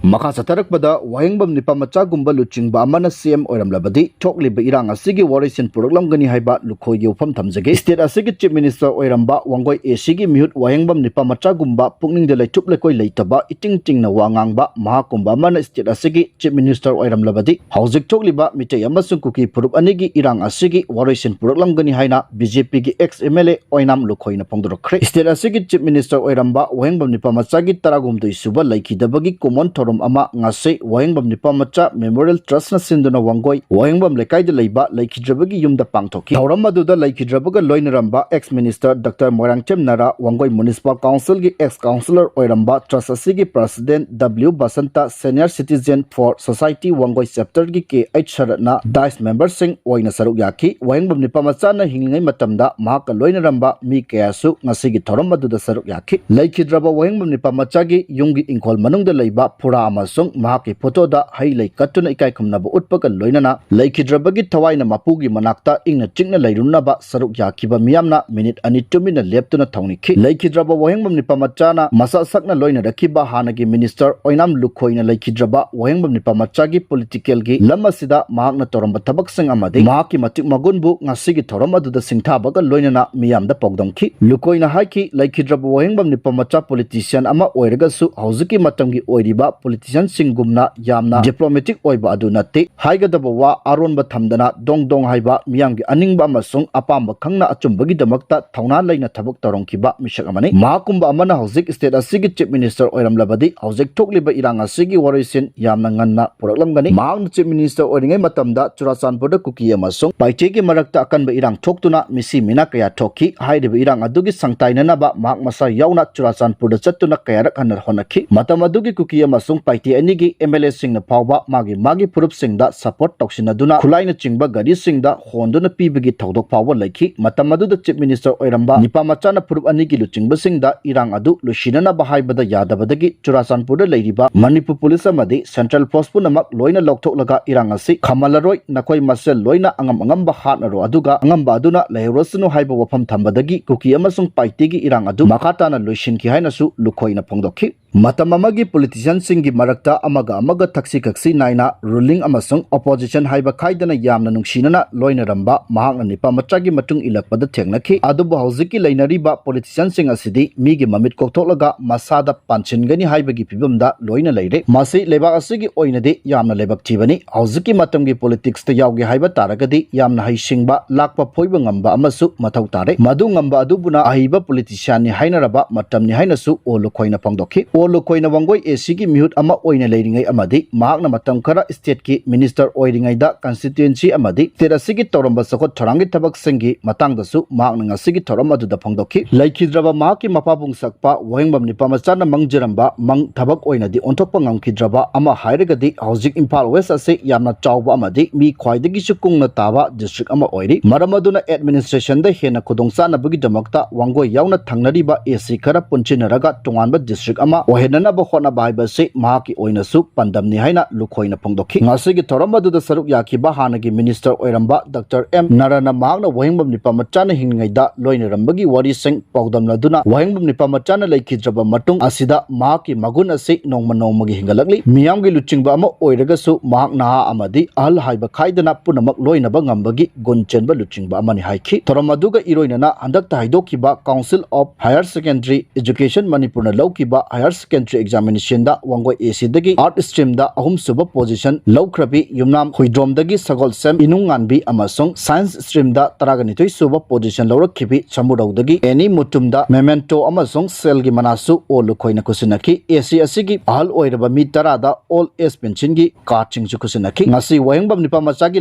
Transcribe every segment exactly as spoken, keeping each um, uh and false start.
ꯃꯈꯥ ꯆꯠꯊꯔꯛꯄꯗ ꯋꯥꯍꯦꯡꯕꯝ ꯅꯤꯄꯥ ꯃꯆꯥꯒꯨꯝꯕ ꯂꯨꯆꯤꯡꯕ ꯑꯃꯅ ꯁꯤ ꯑꯦꯝ ꯑꯣꯏꯔꯝꯂꯕꯗꯤ ꯊꯣꯛꯂꯤꯕ ꯏꯔꯥꯡ ꯑꯁꯤꯒꯤ ꯋꯥꯔꯣꯏꯁꯤꯟ ꯄꯨꯔꯛꯂꯝꯒꯅꯤ ꯍꯥꯏꯕ ꯂꯨꯈꯣꯏꯒꯤ ꯋꯥꯐꯝ ꯊꯝꯖꯒꯦ꯫ ꯁ꯭ꯇꯦꯠ ꯑꯁꯤꯒꯤ ꯆꯤꯐ ꯃꯤꯅꯤꯁꯇꯔ ꯑꯣꯏꯔꯝꯕ ꯋꯥꯡꯒꯣꯏ ꯑꯦ ꯁꯤꯒꯤ ꯃꯤꯍꯨꯠ ꯋꯥꯍꯦꯡꯕꯝ ꯅꯤꯄꯥ ꯃꯆꯥꯒꯨꯝꯕ ꯄꯨꯛꯅꯤꯡꯗ ꯂꯩꯊꯨꯞ ꯂꯩꯀꯣꯏ ꯂꯩꯇꯕ ꯏꯇꯤꯡ ꯇꯤꯡꯅ ꯋꯥ ꯉꯥꯡꯕ ꯃꯍꯥꯛꯀꯨꯝꯕ ꯑꯃꯅ ꯁ꯭ꯇꯦꯠ ꯑꯁꯤꯒꯤ ꯆꯤꯐ ꯃꯤꯅꯤꯁꯇꯔ ꯑꯣꯏꯔꯝꯂꯕꯗꯤ ꯍꯧꯖꯤꯛ ꯊꯣꯛꯂꯤꯕ ꯃꯤꯇꯩ ꯑꯃꯁꯨꯡ ꯀꯨꯀꯤ ꯐꯨꯔꯨꯞ ꯑꯅꯤꯒꯤ ꯏꯔꯥꯡ ꯑꯁꯤꯒꯤ ꯋꯥꯔꯣꯏꯁꯤꯟ ꯄꯨꯔꯛꯂꯝꯒꯅꯤ ꯍꯥꯏꯅ ꯕꯤ ꯖꯦ ꯄꯤꯒꯤ ꯑꯦꯛꯁ ꯑꯦꯝ ꯑꯦꯜ ꯑꯦ ꯑꯣꯏꯅꯥꯝ ꯂꯨꯈꯣꯏꯅ ꯐꯣꯡꯗꯣꯔꯛꯈ꯭ꯔꯦ꯫ ꯁ꯭ꯇꯦꯠ ꯑꯁꯤꯒꯤ ꯆꯤꯐ ꯃꯤꯅꯤꯁꯇꯔ ꯑꯣꯏꯔꯝꯕ ꯋꯥꯍꯦꯡꯕꯝ ꯅꯤꯄꯥ ꯃꯆꯥꯒꯤ ꯇꯔꯥꯍꯨꯝꯗꯣꯏ ꯁꯨꯕ ꯂꯩꯈꯤꯗꯕꯒꯤ ꯀꯨꯃꯣꯟ ꯊꯧꯔꯝ ꯑꯃ ꯉꯁꯤ ꯋꯥꯍꯦꯡꯕꯝ ꯅꯤꯄꯥ ꯃꯆꯥ ꯃꯦꯃꯣꯔꯤꯌꯦꯜ ꯇ꯭ꯔꯁꯅ ꯁꯤꯟꯗꯨꯅ ꯋꯥꯡꯒꯣꯏ ꯋꯥꯍꯦꯡꯕꯝ ꯂꯩꯀꯥꯏꯗ ꯂꯩꯕ ꯂꯩꯈꯤꯗ꯭ꯔꯕꯒꯤ ꯌꯨꯝꯗ ꯄꯥꯡꯊꯣꯛꯈꯤ꯫ ꯊꯧꯔꯝ ꯑꯗꯨꯗ ꯂꯩꯈꯤꯗ꯭ꯔꯕꯒ ꯂꯣꯏꯅꯔꯝꯕ ex minister doctor Moirangthem Nara, Wangoi municipal ꯀꯥꯎꯟꯁꯤꯜꯒꯤ ꯑꯦꯛꯁ ꯀꯥꯎꯟꯁꯤꯂꯔ ꯑꯣꯏꯔꯝꯕ ꯇ꯭ꯔꯁ ꯑꯁꯤꯒꯤ president W Basanta, senior citizen for society Wangoi ꯆꯦꯞꯇꯔꯒꯤ ꯀꯦ ꯑꯩꯆ ꯁꯔꯠꯅ ꯗꯥꯏꯁ ꯃꯦꯝꯕꯔꯁꯤꯡ ꯑꯣꯏꯅ ꯁꯔꯨꯛ ꯌꯥꯈꯤ꯫ ꯋꯥꯍꯦꯡꯕꯝ ꯅꯤꯄꯥ ꯃꯆꯥꯅ ꯍꯤꯡꯂꯤꯉꯩ ꯃꯇꯝꯗ ꯃꯍꯥꯛꯀ ꯂꯣꯏꯅꯔꯝꯕ ꯃꯤ ꯀꯌꯥꯁꯨ ꯉꯁꯤꯒꯤ ꯊꯧꯔꯝ ꯑꯗꯨꯗ ꯁꯔꯨꯛ ꯌꯥꯈꯤ꯫ ꯂꯩꯈꯤꯗ꯭ꯔꯕ ꯋꯥꯍꯦꯡꯕꯝ ꯅꯤꯄꯥ ꯃꯆꯥꯒꯤ ꯌꯨꯝꯒꯤ ꯏꯪꯈꯣꯜ ꯃꯅꯨꯡꯗ ꯂꯩꯕ ꯐꯨꯔꯥ ꯑꯃꯁꯨꯡ ꯃꯍꯥꯛꯀꯤ ꯐꯣꯇꯣꯗ ꯍꯩ ꯂꯩ ꯀꯠꯇꯨꯅ ꯏꯀꯥꯏ ꯈꯨꯝꯅꯕ ꯎꯠꯄꯒ ꯂꯣꯏꯅꯅ ꯂꯩꯈꯤꯗ꯭ꯔꯕꯒꯤ ꯊꯋꯥꯏꯅ ꯃꯄꯨꯒꯤ ꯃꯅꯥꯛꯇ ꯏꯪꯅ ꯆꯤꯛꯅ ꯂꯩꯔꯨꯅꯕ ꯁꯔꯨꯛ ꯌꯥꯈꯤꯕ ꯃꯤꯌꯥꯝꯅ ꯃꯤꯅꯤꯠ ꯑꯅꯤ ꯇꯨꯃꯤꯟꯅ ꯂꯦꯞꯇꯨꯅ ꯊꯧꯅꯤꯈꯤ꯫ ꯂꯩꯈꯤꯗ꯭ꯔꯕ ꯋꯥꯍꯦꯡꯕꯝ ꯅꯤꯄꯥ ꯃꯆꯥꯅ ꯃꯁꯛ ꯁꯛꯅ ꯂꯣꯏꯅꯔꯛꯈꯤꯕ ꯍꯥꯟꯅꯒꯤ ꯃꯤꯅꯤꯁꯇꯔ ꯑꯣꯏꯅꯥꯝ ꯂꯨꯈꯣꯏꯅ ꯂꯩꯈꯤꯗ꯭ꯔꯕ ꯋꯥꯍꯦꯡꯕꯝ ꯅꯤꯄꯥ ꯃꯆꯥꯒꯤ ꯄꯣꯂꯤꯇꯤꯀꯦꯜꯒꯤ ꯂꯝ ꯑꯁꯤꯗ ꯃꯍꯥꯛꯅ ꯇꯧꯔꯝꯕ ꯊꯕꯛꯁꯤꯡ ꯑꯃꯗꯤ ꯃꯍꯥꯛꯀꯤ ꯃꯇꯤꯛ ꯃꯒꯨꯟꯕꯨ ꯉꯁꯤꯒꯤ ꯊꯧꯔꯝ ꯑꯗꯨꯗ ꯁꯤꯡꯊꯥꯕꯒ ꯂꯣꯏꯅꯅ ꯃꯤꯌꯥꯝꯗ ꯄꯥꯎꯗꯝꯈꯤ꯫ ꯂꯨꯈꯣꯏꯅ ꯍꯥꯏꯈꯤ, ꯂꯩꯈꯤꯗ꯭ꯔꯕ ꯋꯥꯍꯦꯡꯕꯝ ꯅꯤꯄꯥ ꯃꯆꯥ ꯄꯣꯂꯤꯇꯤꯁꯤꯌꯥꯟ ꯑꯃ ꯑꯣꯏꯔꯒꯁꯨ ꯍꯧꯖꯤꯛꯀꯤ ꯃꯇꯝꯒꯤ ꯑꯣꯏꯔꯤꯕ ꯄꯣꯂꯤꯇꯤꯁꯤꯌꯥꯟꯁꯤꯡꯒꯨꯝꯅ ꯌꯥꯝꯅ ꯗꯤꯄ꯭ꯂꯣꯃꯦꯇꯤꯛ ꯑꯣꯏꯕ ꯑꯗꯨ ꯅꯠꯇꯦ꯫ ꯍꯥꯏꯒꯗꯕ ꯋꯥ ꯑꯔꯣꯟꯕ ꯊꯝꯗꯅ ꯗꯣꯡ ꯗꯣꯡ ꯍꯥꯏꯕ ꯃꯤꯌꯥꯝꯒꯤ ꯑꯅꯤꯡꯕ ꯑꯃꯁꯨꯡ ꯑꯄꯥꯝꯕ ꯈꯪꯅ ꯑꯆꯨꯝꯕꯒꯤꯗꯃꯛꯇ ꯊꯧꯅꯥ ꯂꯩꯅ ꯊꯕꯛ ꯇꯧꯔꯝꯈꯤꯕ ꯃꯤꯁꯛ ꯑꯃꯅꯤ꯫ ꯃꯍꯥꯛꯀꯨꯝꯕ ꯑꯃꯅ ꯍꯧꯖꯤꯛ ꯁ꯭ꯇꯦꯠ ꯑꯁꯤꯒꯤ ꯆꯤꯐ ꯃꯤꯅꯤꯁꯇꯔ ꯑꯣꯏꯔꯝꯂꯕꯗꯤ ꯍꯧꯖꯤꯛ ꯊꯣꯛꯂꯤꯕ ꯏꯔꯥꯡ ꯑꯁꯤꯒꯤ ꯋꯥꯔꯣꯏꯁꯤꯟ ꯌꯥꯝꯅ ꯉꯟꯅ ꯄꯨꯔꯛꯂꯝꯒꯅꯤ꯫ ꯃꯍꯥꯛꯅ ꯆꯤꯐ ꯃꯤꯅꯤꯁꯇꯔ ꯑꯣꯏꯔꯤꯉꯩ ꯃꯇꯝꯗ ꯆꯨꯔꯥꯆꯥꯟꯄꯨꯔꯗ ꯀꯨꯀꯤ ꯑꯃꯁꯨꯡ ꯄꯥꯏꯇꯦꯒꯤ ꯃꯔꯛꯇ ꯑꯀꯟꯕ ꯏꯔꯥꯡ ꯊꯣꯛꯇꯨꯅ ꯃꯤꯁꯤ ꯃꯤꯅꯥ ꯀꯌꯥ ꯊꯣꯛꯈꯤ꯫ ꯍꯥꯏꯔꯤꯕ ꯏꯔꯥꯡ ꯑꯗꯨꯒꯤ ꯁꯪꯇꯥꯏꯅꯅꯕ ꯃꯍꯥꯛ ꯃꯁꯥ ꯌꯥꯎꯅ ꯆꯨꯔꯥꯆꯥꯟꯄꯨꯔꯗ ꯆꯠꯇꯨꯅ ꯀꯌꯥꯔꯛ ꯍꯟꯅ ꯍꯣꯠꯅꯈꯤ꯫ ꯃꯇꯝ ꯑꯗꯨꯒꯤ ꯀꯨꯀꯤ ꯑꯃꯁꯨꯡ ꯄꯥꯏꯇꯦ ꯑꯅꯤꯒꯤ ꯑꯦꯝ ꯑꯦꯜ ꯑꯦꯁꯤꯡꯅ ꯐꯥꯎꯕ ꯃꯥꯒꯤ ꯃꯥꯒꯤ ꯐꯨꯔꯨꯞꯁꯤꯡꯗ ꯁꯄꯣꯔꯠ ꯇꯧꯁꯤꯟꯅꯗꯨꯅ ꯈꯨꯠꯂꯥꯏꯅꯆꯤꯡꯕ ꯒꯥꯔꯤꯁꯤꯡꯗ ꯍꯣꯟꯗꯨꯅ ꯄꯤꯕꯒꯤ ꯊꯧꯗꯣꯛ ꯐꯥꯎꯕ ꯂꯩꯈꯤ꯫ ꯃꯇꯝ ꯑꯗꯨꯗ ꯆꯤꯐ ꯃꯤꯅꯤꯁꯇꯔ ꯑꯣꯏꯔꯝꯕ ꯅꯤꯄꯥ ꯃꯆꯥꯅ ꯐꯨꯔꯨꯞ ꯑꯅꯤꯒꯤ ꯂꯨꯆꯤꯡꯕꯁꯤꯡꯗ ꯏꯔꯥꯡ ꯑꯗꯨ ꯂꯣꯏꯁꯤꯟꯅꯅꯕ ꯍꯥꯏꯕꯗ ꯌꯥꯗꯕꯗꯒꯤ ꯆꯨꯔꯥꯆꯥꯟꯄꯨꯔꯗ ꯂꯩꯔꯤꯕ ꯃꯅꯤꯄꯨꯔ ꯄꯨꯂꯤꯁ ꯑꯃꯗꯤ ꯁꯦꯟꯇ꯭ꯔꯦꯜ ꯐꯣꯔꯁ ꯄꯨꯝꯅꯃꯛ ꯂꯣꯏꯅ ꯂꯧꯊꯣꯛꯂꯒ ꯏꯔꯥꯡ ꯑꯁꯤ ꯈꯝꯍꯜꯂꯔꯣꯏ, ꯅꯈꯣꯏ ꯃꯁꯦꯜ ꯂꯣꯏꯅ ꯑꯉꯝ ꯑꯉꯝꯕ ꯍꯥꯠꯅꯔꯣ, ꯑꯗꯨꯒ ꯑꯉꯝꯕ ꯑꯗꯨꯅ ꯂꯩꯍꯧꯔꯁꯅꯨ ꯍꯥꯏꯕ ꯋꯥꯐꯝ ꯊꯝꯕꯗꯒꯤ ꯀꯨꯀꯤ ꯑꯃꯁꯨꯡ ꯄꯥꯏꯇꯦꯒꯤ ꯏꯔꯥꯡ ꯑꯗꯨ ꯃꯈꯥ ꯇꯥꯅ ꯂꯣꯏꯁꯤꯟꯈꯤ ꯍꯥꯏꯅꯁꯨ ꯂꯨꯈꯣꯏꯅ ꯐꯣꯡꯗꯣꯛꯈꯤ꯫ ꯃꯇꯝ ꯑꯃꯒꯤ ꯄꯣꯂꯤꯇꯤꯁꯤꯌꯥꯟꯁꯤꯡꯒꯤ ꯃꯔꯛꯇ ꯑꯃꯒ ꯑꯃꯒ ꯊꯛꯁꯤ ꯈꯛꯁꯤ ꯅꯥꯏꯅ ꯔꯨꯂꯤꯡ ꯑꯃꯁꯨꯡ ꯑꯣꯄꯣꯖꯤꯁꯟ ꯍꯥꯏꯕ ꯈꯥꯏꯗꯅ ꯌꯥꯝꯅ ꯅꯨꯡꯁꯤꯅꯅ ꯂꯣꯏꯅꯔꯝꯕ ꯃꯍꯥꯛꯅ ꯅꯤꯄꯥ ꯃꯆꯥꯒꯤ ꯃꯇꯨꯡ ꯏꯜꯂꯛꯄꯗ ꯊꯦꯡꯅꯈꯤ꯫ ꯑꯗꯨꯕꯨ ꯍꯧꯖꯤꯛꯀꯤ ꯂꯩꯅꯔꯤꯕ ꯄꯣꯂꯤꯇꯤꯁꯤꯌꯥꯟꯁꯤꯡ ꯑꯁꯤꯗꯤ ꯃꯤꯒꯤ ꯃꯃꯤꯠ ꯀꯣꯛꯊꯣꯛꯂꯒ ꯃꯁꯥꯗ ꯄꯥꯟꯁꯤꯟꯒꯅꯤ ꯍꯥꯏꯕꯒꯤ ꯐꯤꯕꯝꯗ ꯂꯣꯏꯅ ꯂꯩꯔꯦ꯫ ꯃꯁꯤ ꯂꯩꯕꯥꯛ ꯑꯁꯤꯒꯤ ꯑꯣꯏꯅꯗꯤ ꯌꯥꯝꯅ ꯂꯥꯏꯕꯛ ꯊꯤꯕꯅꯤ꯫ ꯍꯧꯖꯤꯛꯀꯤ ꯃꯇꯝꯒꯤ ꯄꯣꯂꯤꯇꯤꯛꯁꯇ ꯌꯥꯎꯒꯦ ꯍꯥꯏꯕ ꯇꯥꯔꯒꯗꯤ ꯌꯥꯝꯅ ꯍꯩꯁꯤꯡꯕ, ꯂꯥꯛꯄ ꯐꯣꯏꯕ ꯉꯝꯕ ꯑꯃꯁꯨ ꯃꯊꯧ ꯇꯥꯔꯦ꯫ ꯃꯗꯨ ꯉꯝꯕ ꯑꯗꯨꯕꯨꯅ ꯑꯍꯩꯕ ꯄꯣꯂꯤꯇꯤꯁꯤꯌꯥꯟꯅꯤ ꯍꯥꯏꯅꯔꯕ ꯃꯇꯝꯅꯤ ꯍꯥꯏꯅꯁꯨ ꯑꯣ ꯂꯨꯈꯣꯏꯅ ꯐꯣꯡꯗꯣꯛꯈꯤ꯫ ꯑꯣ ꯂꯨꯈꯣꯏꯅ ꯋꯥꯡꯒꯣꯏ ꯑꯦ ꯁꯤꯒꯤ ꯃꯤꯍꯨꯠ ꯑꯃ ꯑꯣꯏꯅ ꯂꯩꯔꯤꯉꯩ ꯑꯃꯗꯤ ꯃꯍꯥꯛꯅ ꯃꯇꯝ ꯈꯔ ꯁ꯭ꯇꯦꯠꯀꯤ ꯃꯤꯅꯤꯁꯇꯔ ꯑꯣꯏꯔꯤꯉꯩꯗ ꯀꯟꯁꯇꯤꯇ꯭ꯋꯦꯟꯁꯤ ꯑꯃꯗꯤ ꯁ꯭ꯇꯦꯠ ꯑꯁꯤꯒꯤ ꯇꯧꯔꯝꯕ ꯆꯥꯎꯈꯠ ꯊꯧꯔꯥꯡꯒꯤ ꯊꯕꯛꯁꯤꯡꯒꯤ ꯃꯇꯥꯡꯗꯁꯨ ꯃꯍꯥꯛꯅ ꯉꯁꯤꯒꯤ ꯊꯧꯔꯝ ꯑꯗꯨꯗ ꯐꯣꯡꯗꯣꯛꯈꯤ꯫ ꯂꯩꯈꯤꯗ꯭ꯔꯕ ꯃꯍꯥꯛꯀꯤ ꯃꯄꯥꯕꯨꯡ ꯁꯛꯄ ꯋꯥꯍꯦꯡꯕꯝ ꯅꯤꯄꯥ ꯃꯆꯥꯅ ꯃꯪꯖꯔꯝꯕ ꯃꯪ ꯊꯕꯛ ꯑꯣꯏꯅꯗꯤ ꯑꯣꯟꯊꯣꯛꯄ ꯉꯝꯈꯤꯗ꯭ꯔꯕ ꯑꯃ ꯍꯥꯏꯔꯒꯗꯤ ꯍꯧꯖꯤꯛ ꯏꯝꯐꯥꯜ ꯋꯦꯁ ꯑꯁꯤ ꯌꯥꯝꯅ ꯆꯥꯎꯕ ꯑꯃꯗꯤ ꯃꯤ ꯈ꯭ꯋꯥꯏꯗꯒꯤꯁꯨ ꯀꯨꯡꯅ ꯇꯥꯕ ꯗꯤꯁꯇ꯭ꯔꯤꯛ ꯑꯃ ꯑꯣꯏꯔꯤ꯫ ꯃꯔꯝ ꯑꯗꯨꯅ ꯑꯦꯗꯃꯤꯅꯤꯁꯇ꯭ꯔꯦꯁꯟꯗ ꯍꯦꯟꯅ ꯈꯨꯗꯣꯡꯆꯥꯅꯕꯒꯤꯗꯃꯛꯇ ꯋꯥꯡꯒꯣꯏ ꯌꯥꯎꯅ ꯊꯪꯅꯔꯤꯕ ꯑꯦ ꯁꯤ ꯈꯔ ꯄꯨꯟꯁꯤꯟꯅꯔꯒ ꯇꯣꯉꯥꯟꯕ ꯗꯤꯁꯇ꯭ꯔꯤꯛ ꯑꯃ ꯑꯣꯏꯍꯟꯅꯅꯕ ꯍꯣꯠꯅꯕ ꯍꯥꯏꯕꯁꯤ ꯃꯍꯥꯛꯀꯤ ꯑꯣꯏꯅꯁꯨ ꯄꯥꯟꯗꯝꯅꯤ ꯍꯥꯏꯅ ꯂꯨꯈꯣꯏꯅ ꯐꯣꯡꯗꯣꯛꯈꯤ꯫ ꯉꯁꯤꯒꯤ ꯊꯧꯔꯝ ꯑꯗꯨꯗ ꯁꯔꯨꯛ ꯌꯥꯈꯤꯕ ꯍꯥꯟꯅꯒꯤ ꯃꯤꯅꯤꯁꯇꯔ ꯑꯣꯏꯔꯝꯕ ꯗꯥꯛꯇꯔ ꯑꯦꯝ ꯅꯔꯥꯅ ꯃꯍꯥꯛꯅ ꯋꯥꯍꯦꯡꯕꯝ ꯅꯤꯄꯥ ꯃꯆꯥꯅ ꯍꯤꯡꯂꯤꯉꯩꯗ ꯂꯣꯏꯅꯔꯝꯕꯒꯤ ꯋꯥꯔꯤꯁꯤꯡ ꯄꯥꯎꯗꯝꯅꯗꯨꯅ ꯋꯥꯍꯦꯡꯕꯝ ꯅꯤꯄꯥ ꯃꯆꯥꯅ ꯂꯩꯈꯤꯗ꯭ꯔꯕ ꯃꯇꯨꯡ ꯑꯁꯤꯗ ꯃꯍꯥꯛꯀꯤ ꯃꯒꯨꯟ ꯑꯁꯤ ꯅꯣꯡꯃ ꯅꯣꯡꯃꯒꯤ ꯍꯦꯟꯒꯠꯂꯛꯂꯤ꯫ ꯃꯤꯌꯥꯝꯒꯤ ꯂꯨꯆꯤꯡꯕ ꯑꯃ ꯑꯣꯏꯔꯒꯁꯨ ꯃꯍꯥꯛ ꯅꯍꯥ ꯑꯃꯗꯤ ꯑꯍꯜ ꯍꯥꯏꯕ ꯈꯥꯏꯗꯅ ꯄꯨꯝꯅꯃꯛ ꯂꯣꯏꯅꯕ ꯉꯝꯕꯒꯤ ꯒꯨꯟ ꯆꯦꯟꯕ ꯂꯨꯆꯤꯡꯕ ꯑꯃꯅꯤ ꯍꯥꯏꯈꯤ꯫ ꯊꯧꯔꯝ ꯑꯗꯨꯒ ꯏꯔꯣꯏꯅꯅ ꯍꯟꯗꯛꯇ ꯍꯥꯏꯗꯣꯛꯈꯤꯕ Council of Higher Secondary Education ꯃꯅꯤꯄꯨꯔꯅ ꯂꯧꯈꯤꯕ Higher Secondary Examinationꯗ ꯋꯥꯡꯒꯣꯏ ꯑꯦ ꯁꯤꯗꯒꯤ Art Streamꯗ ꯑꯍꯨꯝꯁꯨꯕ position ꯂꯧꯈ꯭ꯔꯕꯤ ꯌꯨꯝꯅꯥꯝ ꯍꯨꯏꯗ꯭ꯔꯣꯝꯗꯒꯤ ꯁꯒꯣꯜꯁꯦꯝ ꯏꯅꯨꯡꯉꯥꯟꯕꯤ ꯑꯃꯁꯨꯡ Science Streamꯗ ꯇꯔꯥꯒ ꯅꯤꯊꯣꯏ ꯁꯨꯕ position ꯂꯧꯔꯛꯈꯤꯕꯤ ꯁꯃꯨꯔꯧꯗꯒꯤ ꯑꯦꯅꯤ ꯃꯨꯇꯨꯝꯗ memento ꯑꯃꯁꯨꯡ ꯁꯦꯜꯒꯤ ꯃꯅꯥꯁꯨ ꯑꯣ ꯂꯨꯈꯣꯏꯅ ꯈꯨꯠꯁꯤꯟꯅꯈꯤ꯫ ꯑꯦ ꯁꯤ ꯑꯁꯤꯒꯤ ꯑꯍꯜ ꯑꯣꯏꯔꯕ ꯃꯤ ꯇꯔꯥꯗ Old Age Pensionꯒꯤ cardꯁꯤꯡꯁꯨ ꯈꯨꯠꯁꯤꯟꯅꯈꯤ꯫ ꯉꯁꯤ ꯋꯥꯍꯦꯡꯕꯝ ꯅꯤꯄꯥ ꯃꯆꯥꯒꯤ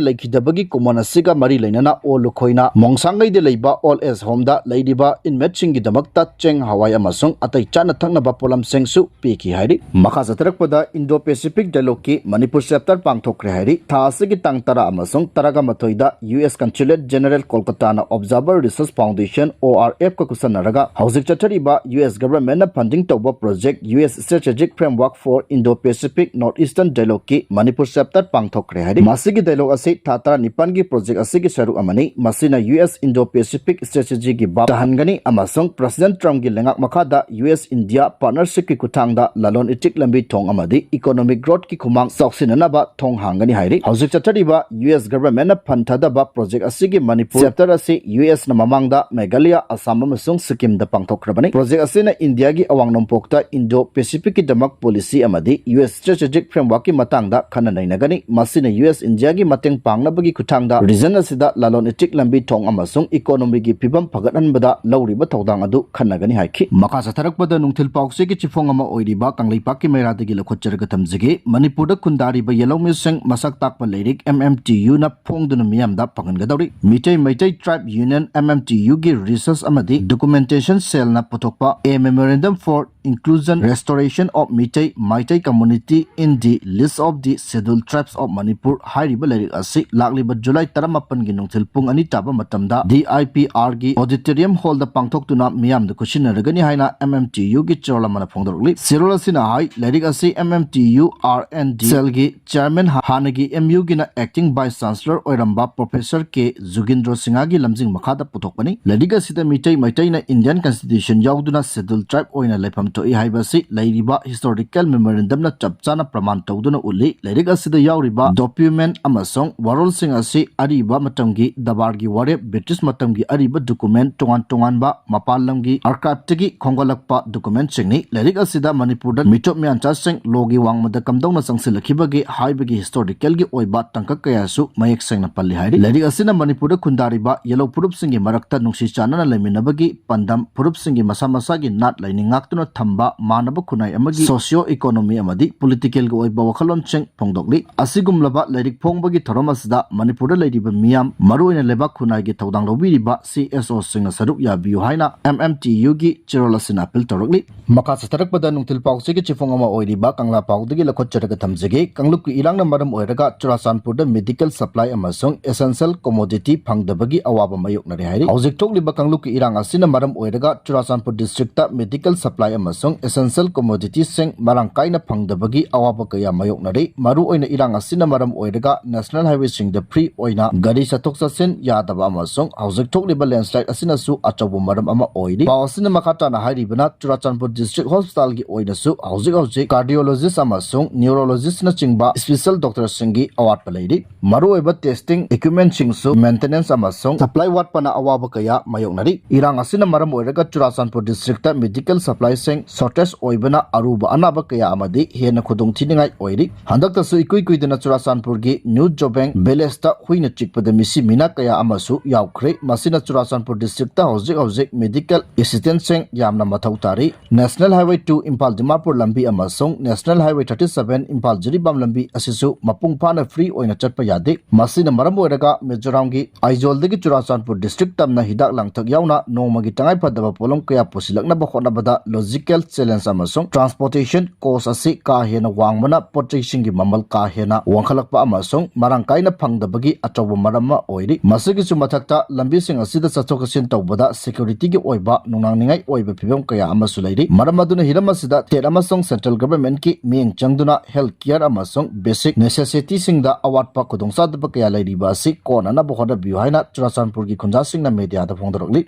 ꯂꯩꯈꯤꯗꯕꯒꯤ ꯀꯨꯝꯑꯣꯟ ꯑꯁꯤꯒ ꯃꯔꯤ ꯂꯩꯅꯅ ꯑꯣ ꯂꯨꯈꯣꯏꯅ ꯃꯣꯡꯁꯥꯡꯒꯩꯗ ꯂꯩꯕ Old Age Homeꯗ ꯂꯩꯔꯤꯕ inmateꯁꯤꯡꯒꯤꯗꯃꯛꯇ ꯆꯦꯡ ꯍꯋꯥꯏ ꯑꯃꯁꯨꯡ ꯑꯇꯩ ꯆꯥꯅ ꯊꯛꯅꯕ ꯄꯣꯠꯂꯝꯁꯤꯡꯁꯨ ꯄꯤꯈꯤ ꯍꯥꯏꯔꯤ꯫ ꯃꯈꯥ ꯆꯠꯊꯔꯛꯄꯗ Indo Pacific Dialogueꯀꯤ ꯃꯅꯤꯄꯨꯔ chapter ꯄꯥꯡꯊꯣꯛꯈ꯭ꯔꯦ ꯍꯥꯏꯔꯤ꯫ ꯊꯥ ꯑꯁꯤꯒꯤ ꯇꯥꯡ ꯇꯔꯥ ꯑꯃꯁꯨꯡ ꯇꯔꯥꯒ ꯃꯥꯊꯣꯏꯗ U S Consulate General ꯀꯣꯜꯀꯇꯥꯅ Observer Research Foundation, O R Fꯀ ꯈꯨꯠꯁꯝꯅꯔꯒ ꯍꯧꯖꯤꯛ ꯆꯠꯊꯔꯤꯕ U S governmentꯅ funding ꯇꯧꯕ project U S Strategic Framework for Indo-Pacific North Eastern Dialogueꯀꯤ Manipur chapter ꯄꯥꯡꯊꯣꯛꯈ꯭ꯔꯦ ꯍꯥꯏꯔꯤ꯫ ꯃꯁꯤꯒꯤ dialogue ꯑꯁꯤ ꯊꯥ ꯇꯔꯥꯅꯤꯄꯥꯟꯒꯤ project ꯑꯁꯤꯒꯤ ꯁꯔꯨꯛ ꯑꯃꯅꯤ꯫ ꯃꯁꯤꯅ U S Indo-Pacific Strategyꯒꯤ ꯚꯥꯞ ꯇꯥꯍꯟꯒꯅꯤ ꯑꯃꯁꯨꯡ President Trumpꯀꯤ ꯂꯩꯉꯥꯛ ꯃꯈꯥꯗ U S India partnershipꯀꯤ ꯈꯨꯠꯊꯥꯡꯗ ꯂꯂꯣꯟ ꯏꯇꯤꯛ ꯂꯝꯕꯤ ꯊꯣꯡ ꯑꯃꯗꯤ economic growthꯀꯤ ꯈꯨꯃꯥꯡ ꯆꯥꯎꯁꯤꯟꯅꯅꯕ ꯊꯣꯡ ꯍꯥꯡꯒꯅꯤ ꯍꯥꯏꯔꯤ꯫ ꯍꯧꯖꯤꯛ ꯆꯠꯊꯔꯤꯕ ꯌꯨ ꯑꯦꯁ ꯒꯚꯔꯟꯃꯦꯟꯠꯅ ꯐꯟ ꯊꯥꯗꯕ ꯄ꯭ꯔꯣꯖꯦꯛ ꯑꯁꯤꯒꯤ ꯃꯅꯤꯄꯨꯔ ꯆꯦꯞꯇꯔ ꯑꯁꯤ ꯌꯨ ꯑꯦꯁꯅ ꯃꯃꯥꯡꯗ ꯃꯦꯘꯥꯂꯌꯥ, ꯑꯁꯥꯝ ꯑꯃꯁꯨꯡ ꯁꯤꯛꯀꯤꯝꯗ ꯄꯥꯡꯊꯣꯛꯈ꯭ꯔꯕꯅꯤ꯫ ꯄ꯭ꯔꯣꯖꯦꯛ ꯑꯁꯤꯅ ꯏꯟꯗꯤꯌꯥꯒꯤ ꯑꯋꯥꯡ ꯅꯣꯡꯄꯣꯛꯇ ꯏꯟꯗꯣ ꯄꯦꯁꯤꯐꯤꯛꯀꯤꯗꯃꯛ ꯄꯣꯂꯤꯁꯤ ꯑꯃꯗꯤ ꯌꯨ ꯑꯦꯁ ꯁ꯭ꯇ꯭ꯔꯦꯇꯦꯖꯤꯛ ꯐ꯭ꯔꯦꯝꯋꯥꯔꯛꯀꯤ ꯃꯇꯥꯡꯗ ꯈꯟꯅ ꯅꯩꯅꯒꯅꯤ꯫ ꯃꯁꯤꯅ ꯌꯨ ꯑꯦꯁ ꯏꯟꯗꯤꯌꯥꯒꯤ ꯃꯇꯦꯡ ꯄꯥꯡꯅꯕꯒꯤ ꯈꯨꯠꯊꯥꯡꯗ ꯔꯤꯖꯟ ꯑꯁꯤꯗ ꯂꯂꯣꯟ ꯏꯇꯤꯛ ꯂꯝꯕꯤ ꯊꯣꯡ ꯑꯃꯁꯨꯡ ꯏꯀꯣꯅꯣꯃꯤꯒꯤ ꯐꯤꯕꯝ ꯐꯒꯠꯍꯟꯕꯗ ꯂꯧꯔꯤꯕ ꯊꯧꯗꯥꯡ ꯑꯗꯨ ꯈꯟꯅꯒꯅꯤ ꯍꯥꯏꯈꯤ꯫ ꯃꯈꯥ ꯆꯠꯊꯔꯛꯄꯗ ꯅꯨꯡꯊꯤꯜ ꯄꯥꯎꯆꯦꯒꯤ ꯆꯤꯐꯣꯡ ꯑꯃ ꯑꯣꯏꯔꯤꯕ ꯀꯪꯂꯩꯄꯥꯛꯀꯤ ꯃꯩꯔꯥꯗꯒꯤ ꯂꯧꯈꯠꯆꯔꯒ ꯊꯝꯖꯒꯦ꯫ ꯃꯅꯤꯄꯨꯔꯗ ꯈꯨꯟꯗꯥꯔꯤꯕ ꯌꯦꯜꯍꯧꯃꯤꯁꯤꯡ ꯃꯁꯛ ꯇꯥꯛꯄ ꯂꯥꯏꯔꯤꯛ ꯑꯦꯝ ꯑꯦꯝ ꯇꯤ ꯌꯨꯅ ꯐꯣꯡꯗꯨꯅ ꯃꯤꯌꯥꯝꯗ ꯐꯪꯍꯟꯒꯗꯧꯔꯤ꯫ ꯃꯤꯇꯩ ꯃꯩꯇꯩ ꯇ꯭ꯔꯥꯏꯕ ꯌꯨꯅꯤꯌꯟ, ꯑꯦꯝ ꯑꯦꯝ ꯇꯤ ꯌꯨꯒꯤ ꯔꯤꯁꯔꯁ ꯑꯃꯗꯤ ꯗꯣꯀꯨꯃꯦꯟꯇꯦꯁꯟ ꯁꯦꯜꯅ ꯄꯨꯊꯣꯛꯄ A Memorandum for Inclusion Restoration of Meitei, Meitei Community in the List of the Scheduled Tribes of Manipur ꯍꯥꯏꯔꯤꯕ ꯂꯥꯏꯔꯤꯛ ꯑꯁꯤ ꯂꯥꯛꯂꯤꯕ ꯖꯨꯂꯥꯏ ꯇꯔꯥꯃꯥꯄꯟꯒꯤ ꯅꯨꯡꯊꯤꯜ ꯄꯨꯡ ꯑꯅꯤ ꯇꯥꯕ ꯃꯇꯝꯗ ꯗꯤ ꯑꯥꯏ ꯄꯤ ꯑꯥꯔꯒꯤ ꯑꯣꯗꯤꯇꯣꯔꯤꯌꯝ ꯍꯣꯜꯗ ꯄꯥꯡꯊꯣꯛꯇꯨꯅ ꯃꯤꯌꯥꯝꯗ ꯈꯨꯠꯁꯤꯟꯅꯔꯒꯅꯤ ꯍꯥꯏꯅ ꯑꯦꯝ ꯑꯦꯝ ꯇꯤ ꯌꯨꯒꯤ ꯆꯦꯔꯣꯜ ꯑꯃꯅ ꯐꯣꯡꯗꯣꯔꯛꯂꯤ꯫ ꯆꯦꯔꯣꯜ ꯑꯁꯤꯅ ꯍꯥꯏ, ꯂꯥꯏꯔꯤꯛ ꯑꯁꯤ M M T U R N D ꯁꯦꯜꯒꯤ ꯆꯦꯌꯔꯃꯦꯟ, ꯍꯥꯟꯅꯒꯤ ꯑꯦꯝ ꯌꯨꯒꯤꯅ ꯑꯦꯛꯇꯤꯡ ꯚꯥꯏꯁ ꯆꯥꯟꯁꯂꯔ ꯑꯣꯏꯔꯝꯕ ꯄ꯭ꯔꯣꯐꯦꯁꯔ ꯀꯦ ꯖꯨꯒꯤꯟꯗ꯭ꯔꯣ ꯁꯤꯡꯍꯒꯤ ꯂꯝꯖꯤꯡ ꯃꯈꯥꯗ ꯄꯨꯊꯣꯛꯄꯅꯤ꯫ ꯂꯥꯏꯔꯤꯛ ꯑꯁꯤꯗ ꯃꯤꯇꯩ ꯃꯩꯇꯩꯅ ꯏꯟꯗꯤꯌꯟ ꯀꯟꯁꯇꯤꯇ꯭ꯌꯨꯁꯟ ꯌꯥꯎꯗꯨꯅ ꯁꯦꯗ꯭ꯌꯨꯜ ꯇ꯭ꯔꯥꯏꯕ ꯑꯣꯏꯅ ꯂꯩꯐꯝ ꯊꯣꯛꯏ ꯍꯥꯏꯕꯁꯤ ꯂꯩꯔꯤꯕ ꯍꯤꯁꯇꯣꯔꯤꯀꯦꯜ ꯃꯦꯃꯣꯔꯦꯟꯗꯝꯅ ꯆꯞ ꯆꯥꯅ ꯄ꯭ꯔꯃꯥꯟ ꯇꯧꯗꯨꯅ ꯎꯠꯂꯤ꯫ ꯂꯥꯏꯔꯤꯛ ꯑꯁꯤꯗ ꯌꯥꯎꯔꯤꯕ ꯗꯣꯀ꯭ꯌꯨꯃꯦꯟ ꯑꯃꯁꯨꯡ ꯋꯥꯔꯣꯜꯁꯤꯡ ꯑꯁꯤ ꯑꯔꯤꯕ ꯃꯇꯝꯒꯤ ꯗꯔꯕꯥꯔꯒꯤ ꯋꯥꯔꯦꯞ, ꯕ꯭ꯔꯤꯇꯤꯁ ꯃꯇꯝꯒꯤ ꯑꯔꯤꯕ ꯗꯣꯀꯨꯃꯦꯟ, ꯇꯣꯉꯥꯟ ꯇꯣꯉꯥꯟꯕ ꯃꯄꯥꯟ ꯂꯝꯒꯤ ꯑꯥꯔꯀꯥꯏꯚꯇꯒꯤ ꯈꯣꯝꯒꯠꯂꯛꯄ ꯗꯣꯀꯨꯃꯦꯟꯁꯤꯡꯅꯤ꯫ ꯂꯥꯏꯔꯤꯛ ꯑꯁꯤꯗ ꯃꯅꯤꯄꯨꯔꯗ ꯃꯤꯇꯣꯞ ꯃꯤꯌꯥꯟꯆꯥꯁꯤꯡ ꯂꯣꯒꯤ ꯋꯥꯡꯃꯗ ꯀꯝꯗꯧꯅ ꯆꯪꯁꯤꯜꯂꯛꯈꯤꯕꯒꯦ ꯍꯥꯏꯕꯒꯤ ꯍꯤꯁꯇꯣꯔꯤꯀꯦꯜꯒꯤ ꯑꯣꯏꯕ ꯇꯥꯡꯀꯛ ꯀꯌꯥꯁꯨ ꯃꯌꯦꯛ ꯁꯦꯡꯅ ꯄꯜꯂꯤ ꯍꯥꯏꯔꯤ꯫ ꯂꯥꯏꯔꯤꯛ ꯑꯁꯤꯅ ꯃꯅꯤꯄꯨꯔꯗ ꯈꯨꯟꯗꯥꯔꯤꯕ ꯌꯦꯜꯍꯧ ꯐꯨꯔꯨꯞꯁꯤꯡꯒꯤ ꯃꯔꯛꯇ ꯅꯨꯡꯁꯤ ꯆꯥꯟꯅꯅ ꯂꯩꯃꯤꯟꯅꯕꯒꯤ ꯄꯥꯟꯗꯝ, ꯐꯨꯔꯨꯞꯁꯤꯡꯒꯤ ꯃꯁꯥ ꯃꯁꯥꯒꯤ ꯅꯥꯠ ꯂꯥꯏꯅꯤꯡ ꯉꯥꯛꯇꯨꯅ ꯊꯝꯕ, ꯃꯥꯟꯅꯕ ꯈꯨꯟꯅꯥꯏ ꯑꯃꯒꯤ ꯁꯣꯁꯤꯌꯣ ꯏꯀꯣꯅꯣꯃꯤ ꯑꯃꯗꯤ ꯄꯣꯂꯤꯇꯤꯀꯦꯜꯒꯤ ꯑꯣꯏꯕ ꯋꯥꯈꯜꯂꯣꯟꯁꯤꯡ ꯐꯣꯡꯗꯣꯛꯂꯤ꯫ ꯑꯁꯤꯒꯨꯝꯂꯕ ꯂꯥꯏꯔꯤꯛ ꯐꯣꯡꯕꯒꯤ ꯊꯧꯔꯝ ꯑꯁꯤꯗ ꯃꯅꯤꯄꯨꯔꯗ ꯂꯩꯔꯤꯕ ꯃꯤꯌꯥꯝ, ꯃꯔꯨꯑꯣꯏꯅ ꯂꯩꯕꯥꯛ ꯈꯨꯟꯅꯥꯏꯒꯤ ꯊꯧꯗꯥꯡ ꯂꯧꯕꯤꯔꯤꯕ ꯁꯤ ꯑꯦꯁ ꯑꯣꯁꯤꯡꯅ ꯁꯔꯨꯛ ꯌꯥꯕꯤꯌꯨ ꯍꯥꯏꯅ ꯑꯦꯝ ꯑꯦꯝ ꯇꯤ ꯌꯨꯒꯤ ꯆꯦꯔꯣꯜ ꯑꯁꯤꯅ ꯑꯄꯤꯜ ꯇꯧꯔꯛꯂꯤ꯫ ꯃꯈꯥ ꯆꯠꯊꯔꯛꯄꯗ ꯅꯨꯡꯊꯤꯜ ꯄꯥꯎꯆꯦꯒꯤ ꯆꯤꯐꯣꯡ ꯑꯃ ꯑꯣꯏꯔꯤꯕ ꯀꯪꯂꯥ ꯄꯥꯎꯗꯒꯤ ꯂꯧꯈꯠꯆꯔꯒ ꯊꯝꯖꯒꯦ꯫ ꯀꯥꯡꯂꯨꯞꯀꯤ ꯏꯔꯥꯡꯅ ꯃꯔꯝ ꯑꯣꯏꯔꯒ ꯆꯨꯔꯥꯆꯥꯟꯄꯨꯔꯗ ꯃꯦꯗꯤꯀꯦꯜ ꯁꯄ꯭ꯂꯥꯏ ꯑꯃꯁꯨꯡ ꯑꯦꯁꯦꯟꯁꯤꯌꯦꯜ ꯀꯣꯃꯣꯗꯤꯇꯤ ꯐꯪꯗꯕꯒꯤ ꯑꯋꯥꯕ ꯃꯥꯌꯣꯛꯅꯔꯦ ꯍꯥꯏꯔꯤ꯫ ꯍꯧꯖꯤꯛ ꯊꯣꯛꯂꯤꯕ ꯀꯥꯡꯂꯨꯞꯀꯤ ꯏꯔꯥꯡ ꯑꯁꯤꯅ ꯃꯔꯝ ꯑꯣꯏꯔꯒ ꯆꯨꯔꯥꯆꯥꯟꯄꯨꯔ ꯗꯤꯁꯇ꯭ꯔꯤꯛꯇ ꯃꯦꯗꯤꯀꯦꯜ ꯁꯄ꯭ꯂꯥꯏ ꯑꯃꯁꯨꯡ ꯑꯦꯁꯦꯟꯁꯤꯌꯦꯜ ꯀꯣꯃꯣꯗꯤꯇꯤꯁꯤꯡ ꯃꯔꯥꯡ ꯀꯥꯏꯅ ꯐꯪꯗꯕꯒꯤ ꯑꯋꯥꯕ ꯀꯌꯥ ꯃꯥꯌꯣꯛꯅꯔꯤ꯫ ꯃꯔꯨꯑꯣꯏꯅ ꯏꯔꯥꯡ ꯑꯁꯤꯅ ꯃꯔꯝ ꯑꯣꯏꯔꯒ ꯅꯦꯁꯅꯦꯜ ꯍꯥꯏꯋꯦꯁꯤꯡꯗ ꯐ꯭ꯔꯤ ꯑꯣꯏꯅ ꯒꯥꯔꯤ ꯆꯠꯊꯣꯛ ꯆꯠꯁꯤꯟ ꯌꯥꯗꯕ ꯑꯃꯁꯨꯡ ꯍꯧꯖꯤꯛ ꯊꯣꯛꯂꯤꯕ ꯂꯦꯟꯁꯂꯥꯏꯠ ꯑꯁꯤꯅꯁꯨ ꯑꯆꯧꯕ ꯃꯔꯝ ꯑꯃ ꯑꯣꯏꯔꯤ꯫ ꯄꯥꯎ ꯑꯁꯤꯅ ꯃꯈꯥ ꯇꯥꯅ ꯍꯥꯏꯔꯤꯕꯅ, ꯆꯨꯔꯥꯆꯥꯟꯄꯨꯔ ꯗꯤꯁꯇ꯭ꯔꯤꯛ ꯍꯣꯁꯄꯤꯇꯥꯜ ꯍꯣꯁꯄꯤꯇꯥꯜꯒꯤ ꯑꯣꯏꯅꯁꯨ ꯍꯧꯖꯤꯛ ꯍꯧꯖꯤꯛ cardiologist ꯑꯃꯁꯨꯡ neurologist ꯅꯆꯤꯡꯕ special doctor ꯁꯤꯡꯒꯤ ꯑꯋꯥꯠꯄ ꯂꯩꯔꯤ꯫ ꯃꯔꯨꯑꯣꯏꯕ testing equipment ꯁꯤꯡꯁꯨ maintenance ꯑꯃꯁꯨꯡ supply ꯋꯥꯠꯄꯅ ꯑꯋꯥꯕ ꯀꯌꯥ ꯃꯥꯌꯣꯛꯅꯔꯤ꯫ ꯏꯔꯥꯡ ꯑꯁꯤꯅ ꯃꯔꯝ ꯑꯣꯏꯔꯒ ꯆꯨꯔꯥꯆꯥꯟꯄꯨꯔ district ꯇ medical supply ꯁꯤꯡ shortage ꯑꯣꯏꯕꯅ ꯑꯔꯨꯕ ꯑꯅꯥꯕ ꯀꯌꯥ ꯑꯃꯗꯤ ꯍꯦꯟꯅ ꯈꯨꯗꯣꯡꯊꯤꯅꯤꯡꯉꯥꯏ ꯑꯣꯏꯔꯤ꯫ ꯍꯟꯗꯛꯇꯁꯨ ꯏꯀꯨꯏ ꯀꯨꯏꯗꯅ ꯆꯨꯔꯥꯆꯥꯟꯄꯨꯔꯒꯤ New Jobeng village ꯇ ꯍꯨꯏꯅ ꯆꯤꯛꯄꯗ ꯃꯤꯁꯤ ꯃꯤꯅꯥ ꯀꯌꯥ ꯑꯃꯁꯨ ꯌꯥꯎꯈ꯭ꯔꯦ꯫ ꯃꯁꯤꯅ ꯆꯨꯔꯥꯆꯥꯟꯄꯨꯔ district ꯇ ꯍꯧꯖꯤꯛ ꯍꯧꯖꯤꯛ medical assistance ꯁꯤꯡ ꯌꯥꯝꯅ ꯃꯊꯧ ꯇꯥꯔꯤ꯫ National Highway two Imphal Dimapur ꯂꯝꯕꯤ ꯑꯃꯁꯨꯡ National Highway thirty seven Imphal Jiribam ꯂꯝꯕꯤ ꯑꯁꯤꯁꯨ ꯃꯄꯨꯡ ꯐꯥꯅ free ꯑꯣꯏꯅ ꯆꯠꯄ ꯌꯥꯗꯦ꯫ ꯃꯁꯤꯅ ꯃꯔꯝ ꯑꯣꯏꯔꯒ ꯃꯤꯖꯣꯔꯥꯝꯒꯤ ꯑꯥꯏꯖꯣꯜꯗꯒꯤ ꯆꯨꯔꯥꯆꯥꯟꯄꯨꯔ district ꯇꯝꯅ ꯍꯤꯗꯥꯛ ꯂꯥꯡꯊꯛ ꯌꯥꯎꯅ ꯅꯣꯡꯃꯒꯤ ꯇꯉꯥꯏꯐꯗꯕ ꯄꯣꯠꯂꯝ ꯀꯌꯥ ꯄꯨꯁꯤꯜꯂꯛꯅꯕ ꯍꯣꯠꯅꯕꯗ logistical challenge ꯑꯃꯁꯨꯡ transportation cost ꯑꯁꯤ ꯀꯥ ꯍꯦꯟꯅ ꯋꯥꯡꯕꯅ ꯄꯣꯠ ꯆꯩꯁꯤꯡꯒꯤ ꯃꯃꯜ ꯀꯥ ꯍꯦꯟꯅ ꯋꯥꯡꯈꯠꯂꯛꯄ ꯑꯃꯁꯨꯡ ꯃꯔꯥꯡ ꯀꯥꯏꯅ ꯐꯪꯗꯕꯒꯤ ꯑꯆꯧꯕ ꯃꯔꯝ ꯑꯃ ꯑꯣꯏꯔꯤ꯫ ꯃꯁꯤꯒꯤꯁꯨ ꯃꯊꯛꯇ ꯂꯝꯕꯤꯁꯤꯡ ꯑꯁꯤꯗ ꯆꯠꯊꯣꯛ ꯆꯠꯁꯤꯟ ꯇꯧꯕꯗ security ꯒꯤ ꯑꯣꯏꯕ ꯅꯨꯡꯅꯥꯡꯅꯤꯡꯉꯥꯏ ꯑꯣꯏꯕ ꯐꯤꯕꯝ ꯀꯌꯥ ꯑꯃꯁꯨ ꯂꯩꯔꯤ꯫ ꯃꯔꯝ ꯑꯗꯨꯅ ꯍꯤꯔꯝ ꯑꯁꯤꯗ state ꯑꯃꯁꯨꯡ central government ꯀꯤ ꯃꯤꯠꯌꯦꯡ ꯆꯪꯗꯨꯅ health care ꯑꯃꯁꯨꯡ basic necessity ꯁꯤꯡꯗ ꯑꯋꯥꯠꯄ ꯈꯨꯗꯣꯡꯆꯥꯗꯕ ꯀꯌꯥ ꯂꯩꯔꯤꯕ ꯑꯁꯤ ꯀꯣꯟꯅꯅꯕ ꯍꯣꯠꯅꯕꯤꯌꯨ ꯍꯥꯏꯅ ꯆꯨꯔꯥꯆꯥꯟꯄꯨꯔꯒꯤ ꯈꯨꯟꯖꯥꯁꯤꯡꯅ media ꯗ ꯐꯣꯡꯗꯣꯔꯛꯂꯤ꯫